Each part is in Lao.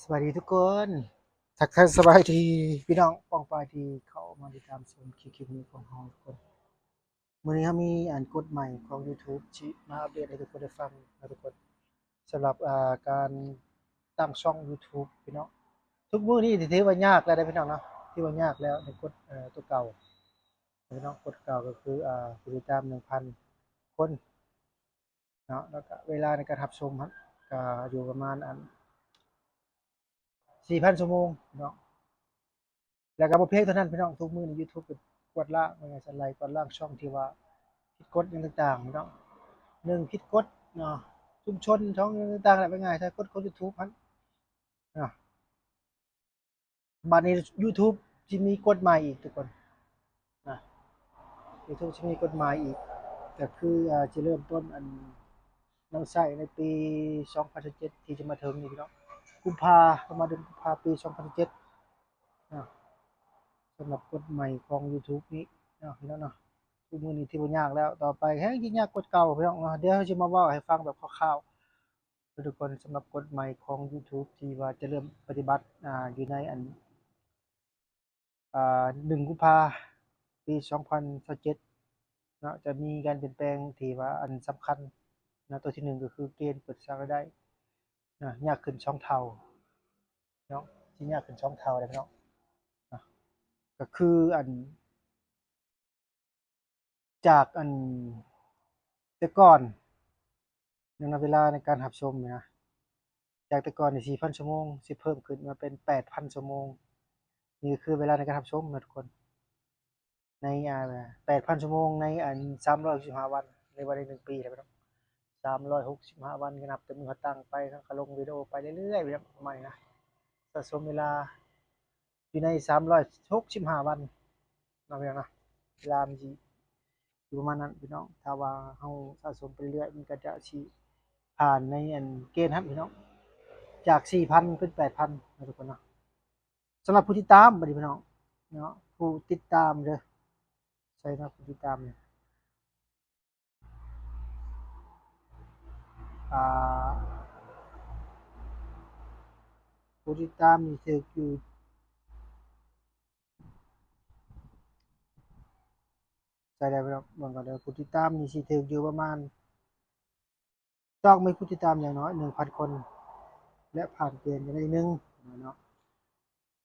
ສະບາຍດີທຸກຄົນ ທັກທາຍສະບາຍດີພີ່ນ້ອງປ້ອງປາຍທີ່ເຂົ້າມາຕິດຕາມຊົມຄລິບນີ້ຂອງເຮົາທຸກຄົນ. ມື້ນີ້ເຮົາມີອັນກົດໃໝ່ຂອງ YouTube ທີ່ມາອັບເດດໃຫ້ທຸກຄົນໄດ້ຟັງນະທຸກຄົນ. ສຳລັບ ອ່າ ການຕັ້ງຊ່ອງ YouTube ພີ່ນ້ອງ ທຸກມື້ນີ້ຖືວ່າຍາກແລ້ວເດ້ພີ່ນ້ອງເນາະ ຖືວ່າຍາກແລ້ວໃນກົດ ເອີ ຕົວເກົ່າ ພີ່ນ້ອງ ກົດເກົ່າກໍຄື ອ່າ ຜູ້ຕິດຕາມໜຶ່ງພັນຄົນເນາະ ແລ້ວກະເວລາໃນການຮັບຊົມຫັ້ນກະຢູ່ປະມານອັນ ສີ່ພັນຊົ່ວໂມງເນາະ. ແລ້ວກໍບໍ່ພຽງເທົ່ານັ້ນພີ່ນ້ອງ ທຸກມື້ນີ້ YouTube ກໍກວາດລ້າງ ວ່າງ່າຍຊະ ໄລ່ກວາດລ້າງຊ່ອງທີ່ວ່າຜິດກົດຫຍັງຕ່າງໆເນາະ ໜຶ່ງຜິດກົດເນາະ ຊຸມຊົນ ຊ່ອງຫຍັງຕ່າງໆ ແຫຼະ ວ່າງ່າຍຊະ ກົດຂອງ YouTube ຫັ້ນເນາະ. ບັດນີ້ YouTube ຊິມີກົດໃໝ່ອີກທຸກຄົນນະ YouTube ຊິມີກົດໃໝ່ອີກ ກໍຄື ອ່າ ຊິເລີ່ມຕົ້ນອັນນຳໃຊ້ໃນປີສອງພັນຊາວເຈັດ ທີ່ຈະມາເຖິງນີ້ພີ່ນ້ອງ ກຸມພາ ປະມານເດືອນກຸມພາປີສອງພັນຊາວເຈັດເນາະ. ສຳລັບກົດໃໝ່ຂອງ YouTube ນີ້ເນາະ ພີ່ນ້ອງເນາະ ທຸກມື້ນີ້ຖືວ່າຍາກແລ້ວ ຕໍ່ໄປແຮງຊິຍາກກວ່າເກົ່າພີ່ນ້ອງເນາະ. ດຽວເຮົາຊິມາເວົ້າໃຫ້ຟັງແບບຄ່າວໆ ທຸກຄົນ ສຳລັບກົດໃໝ່ຂອງ YouTube ທີ່ວ່າຈະເລີ່ມປະຕິບັດ ອ່າ ຢູ່ໃນອັນ ອ່າ ໜຶ່ງກຸມພາປີສອງພັນຊາວເຈັດເນາະ ຈະມີການປ່ຽນແປງທີ່ວ່າອັນສຳຄັນເນາະ. ຕົວທີໜຶ່ງກໍຄືເກນເປີດສ້າງລາຍໄດ້ເນາະ ຍາກຂຶ້ນສອງເທົ່າເນາະ ຊິຍາກຂຶ້ນສອງເທົ່າເດ້ພີ່ນ້ອງເນາະ ກໍຄືອັນ ຈາກອັນແຕ່ກ່ອນ ໃນເວລາໃນການຮັບຊົມນີ້ນະ ຈາກແຕ່ກ່ອນນີ້ສີ່ພັນຊົ່ວໂມງ ຊິເພີ່ມຂຶ້ນມາເປັນແປດພັນຊົ່ວໂມງ. ນີ້ກໍຄືເວລາໃນການຮັບຊົມນະທຸກຄົນ ໃນ ອ່າ ແປດພັນຊົ່ວໂມງ ໃນອັນສາມຮ້ອຍຫົກສິບຫ້າວັນ ຫຼືວ່າໃນໜຶ່ງປີນະພີ່ນ້ອງ ສາມຮ້ອຍຫົກສິບຫ້າວັນ ກໍນັບແຕ່ມື້ເຮົາຕັ້ງໄປ ເຮົາກໍລົງວິດີໂອໄປເລື້ອຍໆ ປະມານນີ້ນະ ສະສົມເວລາ ຢູ່ໃນສາມຮ້ອຍຫົກສິບຫ້າວັນເນາະ ພີ່ນ້ອງເນາະ ເວລາມັນຊິຢູ່ປະມານນັ້ນພີ່ນ້ອງ. ຖ້າວ່າເຮົາສະສົມໄປເລື້ອຍໆ ມັນກໍຈະຊິຜ່ານໃນອັນເກນຫັ້ນພີ່ນ້ອງ ຈາກສີ່ພັນເປັນແປດພັນເນາະທຸກຄົນເນາະ. ສຳລັບຜູ້ຕິດຕາມບັດນີ້ພີ່ນ້ອງເນາະ ຜູ້ຕິດຕາມເດີ ໃສ່ເນາະ ຜູ້ຕິດຕາມນີ້ ອ່າ ຜູ້ຕິດຕາມນີ້ຖືກຢູ່ ໃສ່ໄດ້ບໍ່ ເບິ່ງກ່ອນເດີ ຜູ້ຕິດຕາມນີ້ຊິຖືກຢູ່ປະມານ ຕ້ອງມີຜູ້ຕິດຕາມຢ່າງໜ້ອຍໜຶ່ງພັນຄົນ ແລະ ຜ່ານເກນໄດ້ໜຶ່ງເນາະ.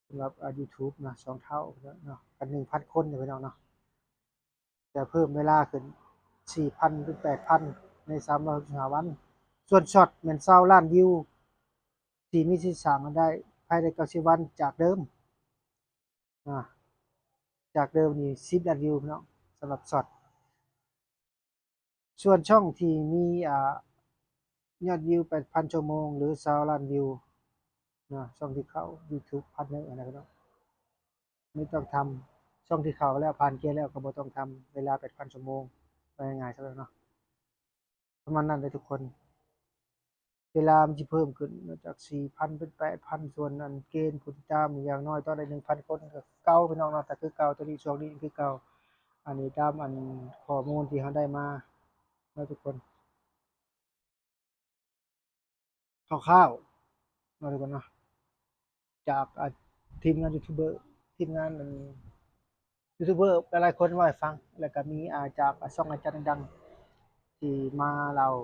ສຳລັບ ອ່າ YouTube ນະ ສອງເທົ່າເນາະ ກັນໜຶ່ງພັນຄົນເນາະ ພີ່ນ້ອງເນາະ. ຈະເພີ່ມເວລາຂຶ້ນສີ່ພັນເປັນແປດພັນໃນສາມຮ້ອຍຫົກສິບຫ້າວັນ. ສ່ວນ Short ແມ່ນຊາວລ້ານວິວ ທີ່ມີສິດສ້າງລາຍໄດ້ພາຍໃນເກົ້າສິບວັນຈາກເດີມ ອາ ຈາກເດີມນີ້ສິບລ້ານວິວເນາະ ສຳລັບ Short. ສ່ວນຊ່ອງທີ່ມີ ອາ ຍອດວິວແປດພັນຊົ່ວໂມງ ຫຼື ຊາວລ້ານວິວເນາະ ຊ່ອງທີ່ເຂົ້າ YouTube Partner ຫັ້ນນະເນາະ ບໍ່ຕ້ອງທຳ ຊ່ອງທີ່ເຂົ້າແລ້ວ ຜ່ານເກນແລ້ວກໍບໍ່ຕ້ອງທຳ ເວລາແປດພັນຊົ່ວໂມງ ວ່າງ່າຍໆຊະເນາະ ປະມານນັ້ນເດີທຸກຄົນ. ເວລາມັນຊິເພີ່ມຂຶ້ນເນາະ ຈາກສີ່ພັນເປັນແປດພັນ ສ່ວນອັນເກນຜູ້ຕິດຕາມນີ້ ຢ່າງໜ້ອຍຕ້ອງໄດ້ໜຶ່ງພັນຄົນ ກໍຄືເກົ່າພີ່ນ້ອງເນາະ ກໍຄືເກົ່າ ຕົວນີ້ຊ່ວງນີ້ຄືເກົ່າ. ອັນນີ້ຕາມອັນຂໍ້ມູນທີ່ເຮົາໄດ້ມາເນາະທຸກຄົນ ຄ່າວໆເນາະທຸກຄົນເນາະ ຈາກ ອາ ທີມງານຢູທູບເບີ ທີມງານອັນ ຢູທູບເບີຫຼາຍໆຄົນເວົ້າໃຫ້ຟັງ ແລ້ວກໍມີ ອາ ຈາກ ອາ ຊ່ອງອາຈານດັງໆ ທີ່ມາເລົ່າ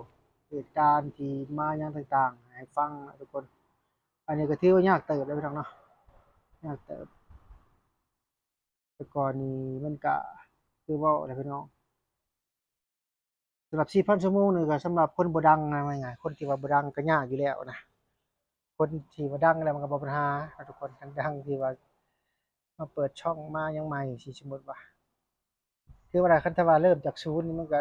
ເຫດການ ທີ່ມາຫຍັງຕ່າງໆໃຫ້ຟັງນະທຸກຄົນ. ອັນນີ້ກໍຖືວ່າຍາກເຕີບແລ້ວພີ່ນ້ອງເນາະ ຍາກເຕີບ. ແຕ່ກ່ອນນີ້ມັນກະຄືເວົ້າແຫຼະພີ່ນ້ອງ ສຳລັບສີ່ພັນຊົ່ວໂມງນີ້ກໍສຳລັບຄົນບໍ່ດັງນະ ວ່າງ່າຍໆ ຄົນທີ່ວ່າບໍ່ດັງກໍຍາກຢູ່ແລ້ວນະ. ຄົນທີ່ວ່າດັງແລ້ວມັນກໍບໍ່ປັນຫານະທຸກຄົນ ຄັນດັງທີ່ວ່າມາເປີດຊ່ອງມາຫຍັງໃໝ່ຊີ້ ສົມມຸດວ່າ ຄືວ່າຄັນຖ້າວ່າເລີ່ມຈາກສູນນີ້ ມັນກໍ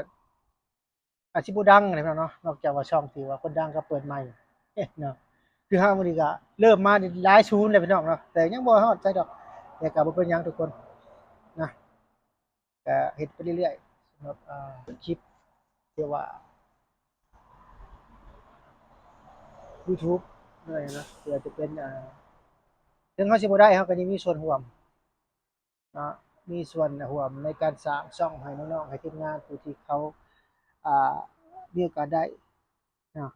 ອາດຊິບໍ່ດັງນະພີ່ນ້ອງເນາະ ນອກຈາກວ່າຊ່ອງທີ່ວ່າຄົນດັງກໍເປີດໃໝ່ເນາະ. ຄືເຮົາມື້ນີ້ກໍເລີ່ມມານີ້ຫຼາຍສູນແລ້ວພີ່ນ້ອງເນາະ ແຕ່ຍັງບໍ່ຮອດໃສດອກ ແຕ່ກໍບໍ່ເປັນຫຍັງທຸກຄົນນະ. ກະເຮັດໄປເລື້ອຍໆ ສຳລັບ ອ່າ ຄລິບທີ່ວ່າ YouTube ເນາະ ເພື່ອຈະເປັນ ອ່າ ເຖິງເຮົາຊິບໍ່ໄດ້ ເຮົາກໍຍັງມີສ່ວນຮ່ວມເນາະ ມີສ່ວນຮ່ວມໃນການສ້າງຊ່ອງໃຫ້ນ້ອງໆ ໃຫ້ທີມງານຜູ້ທີ່ເຂົາ ອ່າ ມີໂອກາດໄດ້ ເນາະ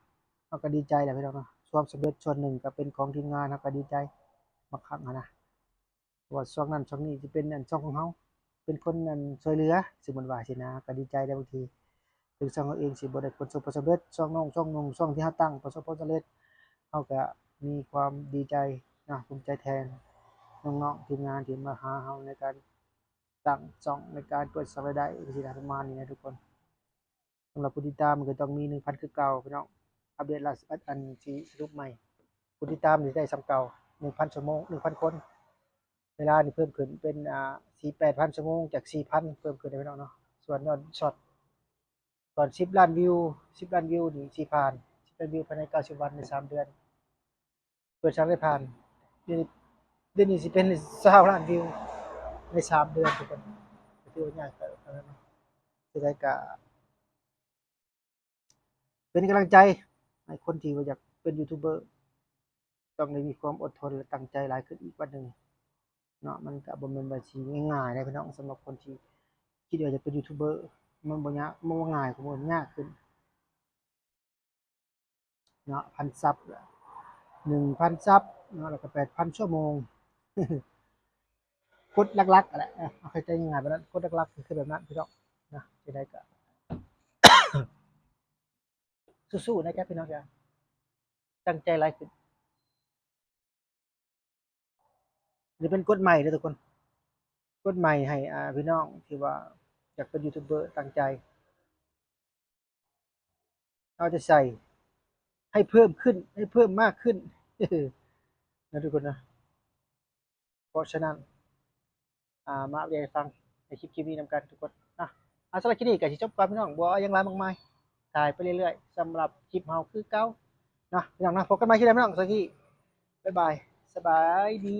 ເຮົາກໍດີໃຈແຫຼະພີ່ນ້ອງເນາະ. ຄວາມສຳເລັດສ່ວນໜຶ່ງກໍເປັນຂອງທີມງານ ເຮົາກໍດີໃຈບາງຄັ້ງຫັ້ນນະ. ເພາະວ່າຊ່ອງນັ້ນຊ່ອງນີ້ຊິເປັນອັນຊ່ອງຂອງເຮົາ ເປັນຄົນອັນຊ່ວຍເຫຼືອ ສົມມຸດວ່າຊີ້ນະ ກໍດີໃຈໄດ້ບາງທີ. ເຖິງຊ່ອງເຮົາເອງຊິບໍ່ໄດ້ປະສົບຜົນສຳເລັດ ຊ່ອງນ້ອງ ຊ່ອງໜຸ່ມ ຊ່ອງທີ່ເຮົາຕັ້ງປະສົບຜົນສຳເລັດ ເຮົາກໍມີຄວາມດີໃຈເນາະ ພູມໃຈແທນນ້ອງໆທີມງານທີ່ມາຫາເຮົາໃນການຕັ້ງຊ່ອງ ໃນການເປີດສ້າງລາຍໄດ້ ຈັ່ງຊີ້ນະ ປະມານນີ້ນະທຸກຄົນ. ສຳລັບຜູ້ຕິດຕາມກໍຕ້ອງມີໜຶ່ງພັນຄືເກົ່າພີ່ນ້ອງ ອັບເດດລ່າສຸດ ອັນຊິສະຫຼຸບໃໝ່ ຜູ້ຕິດຕາມນີ້ໄດ້ສ່ຳເກົ່າ ໜຶ່ງພັນຊົ່ວໂມງ ໜຶ່ງພັນຄົນ. ເວລານີ້ເພີ່ມຂຶ້ນເປັນ ອ່າ ສີ່ ແປດພັນຊົ່ວໂມງ ຈາກສີ່ພັນ ເພີ່ມຂຶ້ນເດ້ພີ່ນ້ອງເນາະ. ສ່ວນຍອດຊັອດ ກ່ອນສິບລ້ານວິວ ສິບລ້ານວິວນີ້ຊິຜ່ານ ສິບລ້ານວິວພາຍໃນເກົ້າສິບວັນ ໃນສາມເດືອນ ເປີດສ້າງໄດ້ຜ່ານ ດຽວນີ້ ດຽວນີ້ຊິເປັນຊາວລ້ານວິວໃນສາມເດືອນທຸກຄົນ ກໍຖືວ່າໃຫຍ່ເຕີບແລ້ວເນາະ. ຈັ່ງໃດກໍເປັນກຳລັງໃຈໃຫ້ຄົນທີ່ວ່າຢາກເປັນຢູທູບເບີ ຕ້ອງໄດ້ມີຄວາມອົດທົນ ແລະ ຕັ້ງໃຈຫຼາຍຂຶ້ນອີກວັນໜຶ່ງເນາະ. ມັນກໍບໍ່ແມ່ນວ່າຊິງ່າຍໆເດ້ພີ່ນ້ອງ ສຳລັບຄົນທີ່ຄິດວ່າຈະເປັນຢູທູບເບີ ມັນບໍ່ຍາກ ມັນບໍ່ງ່າຍ ມັນຍາກຂຶ້ນ ເນາະ ພັນຊັບ ໜຶ່ງພັນຊັບເນາະ ແລ້ວກໍແປດພັນຊົ່ວໂມງ ກົດຫຼັກໆຫັ້ນແຫຼະ ເອົາເຂົ້າໃຈງ່າຍໆແບບນັ້ນ ກົດຫຼັກໆຄືແບບນັ້ນພີ່ນ້ອງນະ. ຈັ່ງໃດກໍສູ້ໆນະຈ້ະພີ່ນ້ອງຈ້ະ ຕັ້ງໃຈຫຼາຍຂຶ້ນ. ນີ້ເປັນກົດໃໝ່ເດີທຸກຄົນ ກົດໃໝ່ໃຫ້ ອ່າ ພີ່ນ້ອງທີ່ວ່າຢາກເປັນຢູທູບເບີ ຕັ້ງໃຈ ເອົາໃຈໃສ່ໃຫ້ເພີ່ມຂຶ້ນ ໃຫ້ເພີ່ມມາກຂຶ້ນນະທຸກຄົນນະ. ເພາະສະນັ້ນ ອ່າ ມາອັບເດດໃຫ້ຟັງໃນຄລິບ ຄລິບນີ້ນຳກັນທຸກຄົນນະ. ອ່າ ສຳລັບຄລິບນີ້ກໍຊິຈົບກ່ອນພີ່ນ້ອງ ບໍ່ເອົາຫຍັງຫຼາຍມາກມາຍ ຖ່າຍໄປເລື້ອຍໆ ສຳລັບຄລິບເຮົາຄືເກົ່າເນາະພີ່ນ້ອງເນາະ. ພົບກັນໃໝ່ຄລິບໜ້າພີ່ນ້ອງ ສະກີ ບາຍບາຍ ສະບາຍດີ.